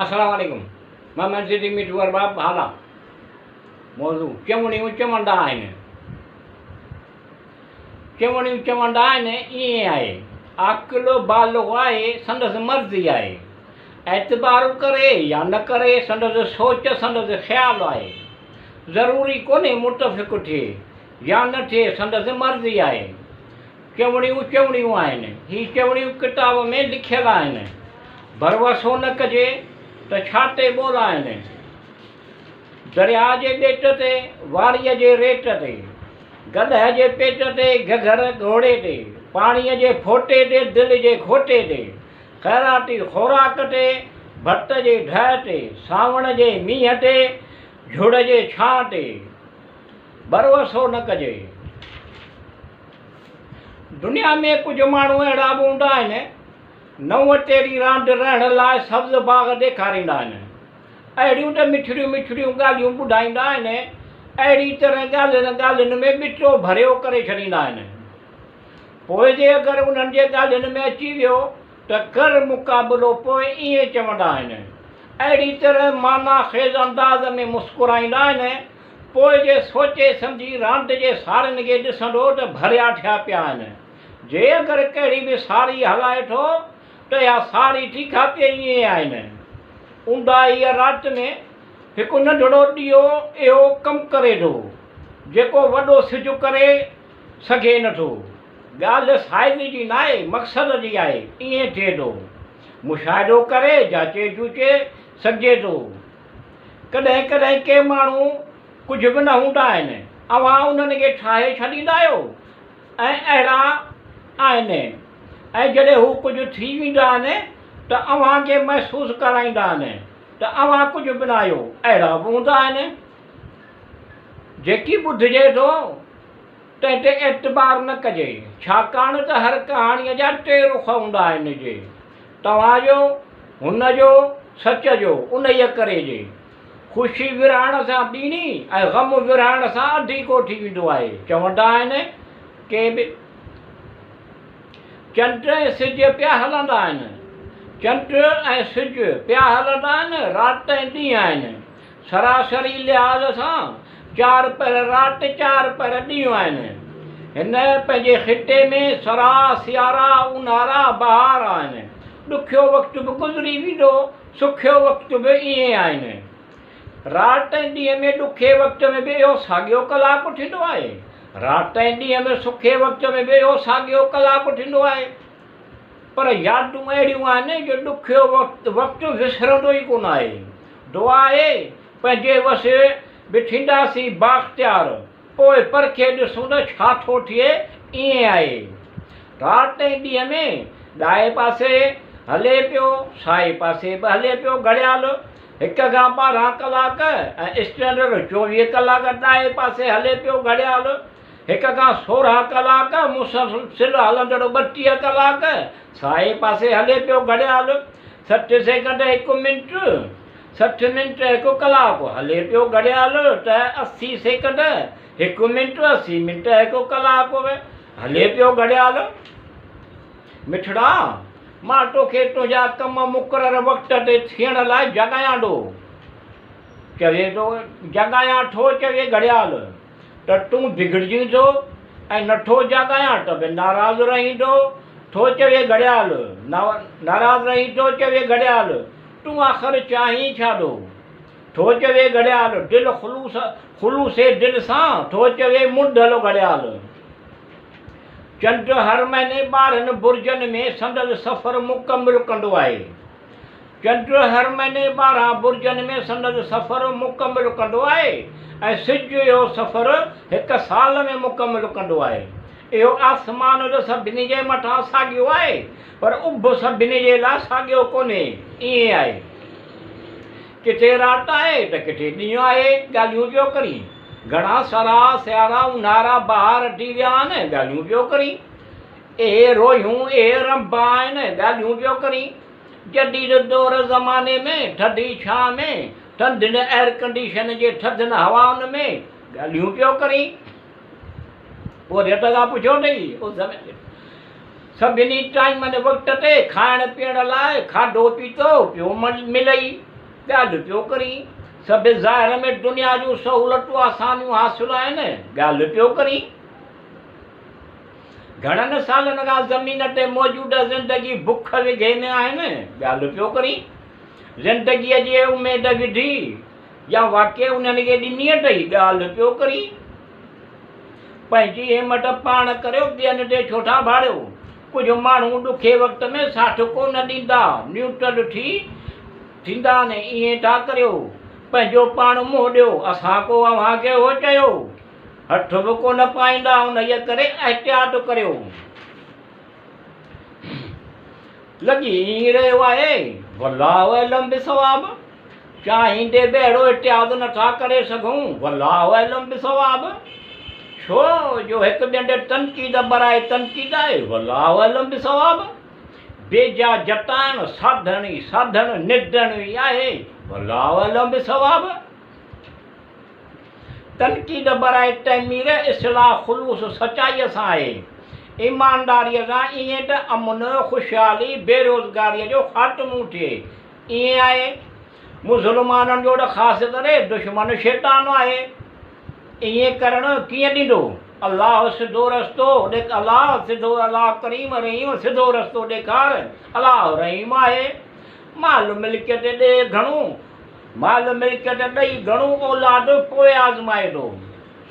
السلام عليڪم مان منصف مٺو ارباب هالا. موضوع، چوڻيون چوندا آهن. چوڻيون چوندا آهن ائين آهي. عاقل بالغ آهي سندس مرضي آهي. اعتبار ڪري يا نه ڪري سندس سوچ سندس خيال آهي. ضروري ڪونهي متفق ٿئي يا نه ٿئي سندس مرضي آهي. چوڻيون چوڻيون آهن. هي چوڻيون ڪتاب ۾ لکيل آهن. ڀروسو نه ڪجي ته ڇا تي ٻول آهن. درياء جي ٻيٽ تي، واريء جي ريٽ تي، گڏهه جي پيٽ تي، گهگهر گهوڙي تي، پاڻيء جي ڦوٽي تي، دل جي کوٽي تي، خيراتي خوراڪ تي، ڀت جي ڍء تي، سانوڻ جي مينهن تي، جهڙ جي ڇانء تي ڀروسو نه ڪجي. دنيا ۾ ڪجهه ماڻهو اهڙا به هوندا آهن، نو ٽيڙي راند رهڻ لاء سبز باغ ڏيکاريندا آهن. اهڙيون ته مٺڙيون مٺڙيون ڳالهيون ٻڌائيندا آهن، اهڙي طرح ڳالهين ڳالهين ۾ ٻٽو ڀريو ڪري ڇڏيندا آهن. پوء جي اگر انهن جي ڳالهين ۾ اچي ويو ته ڪر مقابلو پوء ائين چوندا آهن. اهڙي طرح معنيٰ خيز انداز ۾ مسڪرائيندا آهن. پوء جي سوچي سمجهي راند جي سارين کي ڏسندو ته ڀريا ٿيا پيا آهن. جي اگر ڪهڙي به ساري هلائي ٿو ته اها ساري ٿي کاپي ائين آهي نه. اونداهيء رات ۾ هڪ ننڍڙو ڏيئو اهو ڪم ڪري ٿو، جيڪو وڏو سج ڪري سگهي نه ٿو. ڳالهه سائيز جي ناهي، مقصد جي آهي. ائين ٿئي ٿو. مشاهدو ڪري جاچي جوچي سگهجي ٿو. ڪڏهن ڪڏهن ڪي ماڻهو ڪجهه به نه هوندا آهن. اوهان انهن کي ٺاهي ڇڏيندا آهيو. ۽ اهڙا آهن ۽ جڏهن هو ڪجهه ٿي ويندا آهن ته اوهان کي محسوس ڪرائيندا آهن ته اوهان ڪجهه به ناهيو، اهڙا به هوندا آهن. جيڪي ٻڌجي ٿو تنهن تي اعتبار نه ڪجي، ڇاڪاڻ ته هر ڪهاڻيء جا ٽي رخ هوندا آهن جي توهان جو، هن جو، سچ جو، انهيء ڪري جي خوشي ورهائڻ سان ٻيڻي ۽ غم ورهائڻ سان اڌيڪو ٿي ويندو آهي. چوندا آهن ڪي به چنڊ ۽ سج پيا هلندا آهن. چنڊ ۽ سج پيا هلندا آهن، رات ۽ ڏينهن آهن. سراسري لحاظ سان چار پهر رات چار پهر ڏينهن آهن. هن پنهنجي خطي ۾ سرا، سيارا، اونهارا، بهار آهن. ڏکيو وقت به گذري ويندو. سکيو وقت به ائين آهن. رات ۽ ڏينهن ۾ ڏکي وقت ۾ به اهو ساڳيو ڪلاڪ ٿيندو آهي. رات ۽ ڏينهن ۾ سکي وقت ۾ به اهو ساڳيو ڪلاڪ ٿيندو آهي. پر يادون اهڙيون آهن جو ڏکيو وقت وسرندو ئي ڪونه آهي. دعا آهي پنهنجي وس به ٿينداسين بااختيار. پوء پرکي ڏسون ته ڇا ٿو ٿئي، ائين آهي. رات ۽ ڏينهن ۾ ڏائي پاسي هلي پيو، سائي پاسي به هلي پيو گهڙيال هڪ کان 12 ڪلاڪ ۽ اسٽينڊرڊ 24 ڪلاڪ ڏائي پاسي هلي پيو گهڙيال هڪ کان 16 ڪلاڪ مسلسل هلندڙ 32 ڪلاڪ سائي پاسي هلي پيو گهڙيال 60 سيڪنڊ هڪ منٽ 60 منٽ هڪ ڪلاڪ هلي پيو گهڙيال ته 80 سيڪنڊ هڪ منٽ 80 منٽ هڪ ڪلاڪ هلي پيو گهڙيال. مٺڙا! مان توکي تنهنجا ڪم مقرر وقت تي ٿيڻ لاء جاڳايان ٿو. چوي ٿو جاڳايان ٿو چوي گهڙيال ته تون بگڙجين ٿو ۽ نٿو جاڳايان ته به ناراض رهين ٿو. ٿو چوي گهڙيال ناراض رهين ٿو چوي گهڙيال. تون آخر چاهين ڇا ٿو؟ ٿو چوي گهڙيال، دل خلوص خلوص دل سان، ٿو چوي منڍل گهڙيال. چنڊ هر مهيني 12 برجن ۾ سندس سفر مڪمل ڪندو آهي. چنڊ هر مهيني 12 برجن ۾ سندس سفر مڪمل ڪندو آهي ۽ سج اهو سفر هڪ سال ۾ مڪمل ڪندو آهي. اهو آسمان ته سڀني جي مٿان ساڳيو آهي، پر اڀ سڀني جي لاء ساڳيو ڪونهي، ائين آهي. ڪٿي رات آهي ته ڪٿي ڏينهن آهي، ڳالهيون پيو ڪرين. گهڻا سرا، سيارا، اونهارا، بهار ٿي ويا آهن، ڳالهيون پيو ڪرين. اهي روهيون، اهي رنڀ آهن، ڳالهيون پيو ڪرين. جديد دور زماني ۾، ٿڌي ڇانء ۾، ٺنڊين ايئرڪنڊيشن جي ٿڌين هوائن ۾، ڳالهيون پيو ڪرين. پورهيت کان پڇيو اٿئي؟ سڀني ٽائيمن وقت تي کائڻ پيئڻ لاء کاڌو پيتو پيو ملئي، ڳالهه پيو ڪرين. سڀ ظاهر ۾ دنيا جون سهولتون آسانيون حاصل آهن، ڳالهه پيو ڪرين. گهڻن سالن کان زمين تي موجوده زندگي بک وگهي ۾ آهن، ڳالهه پيو ڪرين. زندگيء جي اميد وڌي يا واقعي انهن کي ڏني اٿئي، ڳالهه پيو ڪرين. پنهنجي همت پاڻ ڪريو، ٻين تي ڇو ٿا ڀاڙيو؟ ڪجهه ماڻهو ڏکي وقت ۾ ساٿ ڪو نه ڏيندا، نيوٽرل ٿي ٿيندا آهن، ائين ٿا ڪريو، پنهنجو پاڻ منهن ڏيو، اسان ڪو اوهان کي هو چيو، هٿ به ڪو نه پائيندا، انهيء ڪري احتياط ڪريو. لڳي ائين رهيو آهي، والله اعلم بالصواب. چاهيندي به اهڙو احتياط نه ٿا ڪري سگهون، والله اعلم بالصواب. ڇو جو هڪ ٻين تي تنقيد برائي تنقيد آهي، والله اعلم بالصواب. بيجا جتائڻ ساڌڻ ئي ساڌڻ، نندڻ ئي آهي، والله اعلم بالصواب. تنقيد برائي تعمير، اصلاح خلوص سچائيء سان آهي. ايمانداريء سان ائين ته امن، خوشحالي، بيروزگاريء جو خاتمو ٿئي. ائين آهي. مسلمانن جو ته خاص ڪري دشمن شيطان آهي. ائين ڪرڻ ڪيئن ڏيندو؟ الله سڌو رستو ڏيک الله سڌو الله ڪريم رحيم سڌو رستو ڏيکار الله رحيم آهي. مال ملڪيت ڏي گهڻو مال ملڪيت ڏئي گهڻو اولاد پوء آزمائي ٿو.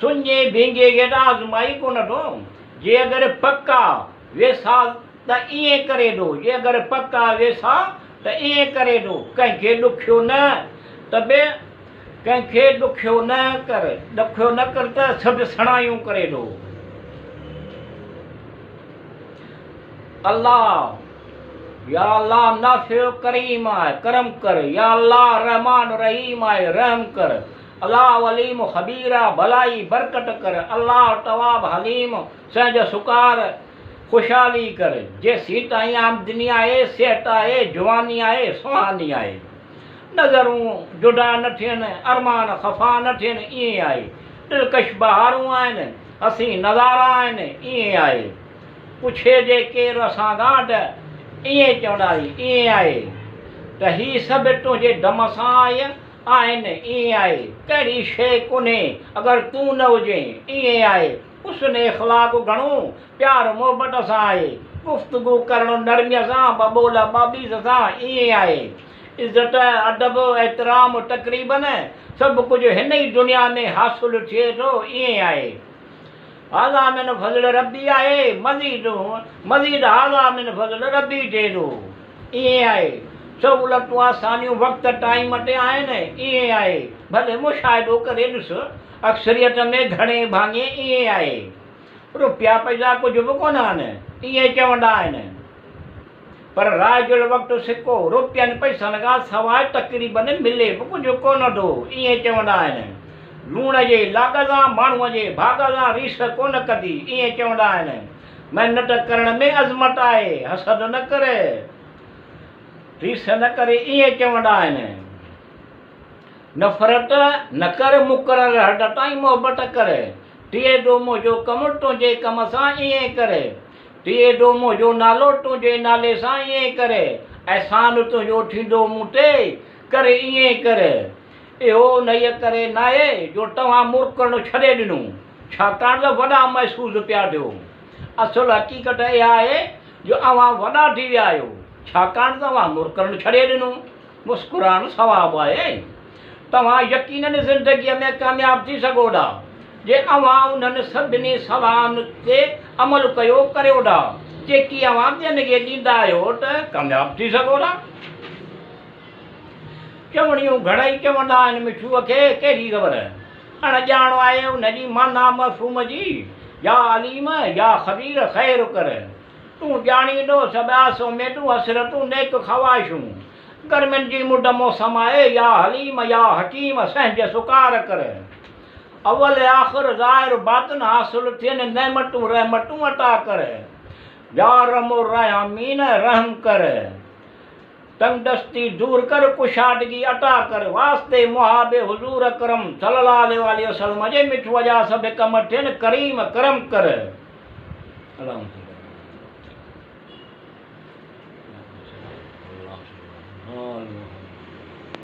سڃي ڀينگي کي ته آزمائي ڪونه ٿو. جي اگر پڪا ويساهه ته ائين ڪري ٿو. جي اگر پڪا ويساهه ته ائين ڪري ٿو. ڪنهن کي ڏکيو نه ته به ڪنهن کي ڏکيو نه ڪر ڏکيو نه ڪر ته سڀ سڻايون ڪري ٿو. الله يا الله نافع ڪريم آهي ڪرم ڪر يا الله رحمان رحيم آهي رحم ڪر الله عليم خبير آ ڀلائي برڪت ڪر الله تواب حليم سهنج سڪار خوشحالي ڪر جيسين تائين آمدني آهي صحت آهي جواني آهي سهاني آهي نظرون جدا نه ٿين ارمان خفا نه ٿين ائين آهي دلڪش بهارون آهن حسين نظارا آهن ائين آهي. پڇي جي ڪير اسان کان ته ائين چونداسين، ائين آهي ته هي سڀ تنهنجي دم سان آيا آهن، ائين آهي، ڪهڙي شيء ڪونهي اگر تون نه هجين، ائين آهي، حسن اخلاق گهڻو پيار محبت سان آهي، گفتگو ڪرڻ نرميء سان ٻٻول ٻاٻيس سان، ائين آهي، عزت، ادب، احترام تقريباً سڀ ڪجهه هن ئي دنيا ۾ حاصل ٿئي ٿو، ائين آهي. هذا من فضل ربي آهي، مزيد مزيد هذا من فضل ربي ٿئي ٿو. ائين آهي. سهولتون آسانيون وقت ٽائيم تي آهن. ائين آهي. ڀلي مشاهدو ڪري ڏس. اڪثريت ۾ گهڻي ڀاڱي ائين آهي. روپيا پئسا ڪجهه به ڪونه آهن. ائين چوندا آهن. پر رائج الوقت سڪو روپين پئسن کان سواء تقريباً ملي به ڪجهه ڪونه ٿو، ائين چوندا آهن. لوڻ جي لاڳ سان ماڻهوء جي ڀاڳ سان ريس ڪونه ڪبي، ائين چوندا آهن. محنت ڪرڻ ۾ عظمت آهي، حسد نه ڪر، ريس نه ڪر، ائين چوندا آهن. نفرت نه ڪر، مقرر حد تائين محبت ڪر. ٿئي ٿو منهنجو ڪم تنهنجي ڪم سان، ائين ڪر. ٿئي ٿو منهنجو نالو تنهنجي نالي سان ائين ڪر، احسان تنهنجو ٿيندو مون تي، ڪر ائين ڪر. اهو انهيء ڪري ناهي جو توهان مرڪڻ ڇڏي ڏنو، ڇاڪاڻ ته وڏا محسوس پيا ٿيو. اصل حقيقت اها آهي جو اوهان وڏا ٿي ويا آهيو، ڇاڪاڻ ته اوهان مرڪڻ ڇڏي ڏنو. مسڪرائڻ ثواب آهي. توهان يقينن زندگيء ۾ ڪامياب ٿي سگهو ٿا، جي اوهان انهن سڀني صلاحن تي عمل ڪيو ڪريو ٿا، جيڪي اوهان ٻين کي ڏيندا آهيو ته ڪامياب ٿي سگهو ٿا. چوڻيون گهڻئي چوندا آهن مٺوء کي ڪهڙي خبر، اڻ ڄاڻ آهي ان جي معنيٰ مفهوم جي، يا عليم يا خبير خير ڪر. تون ڄاڻيندو سڀ آس اميدون حسرتون نيڪ خواهشون گرمين جي مد موسم آهي يا حليم يا حڪيم سهنج سڪار ڪر اول آخر ظاهر باطن حاصل ٿين نعمتون رحمتون عطا ڪر يا ارحم الراحمين رحم ڪر تنگدستي دور ڪر ڪشادگي عطا ڪر واسطي محاب حضور اڪرم صلي الله عليه واٰله وسلم جي مٺوء جا سڀ ڪم ٿين ڪريم ڪرم ڪر. اللهم صل علي.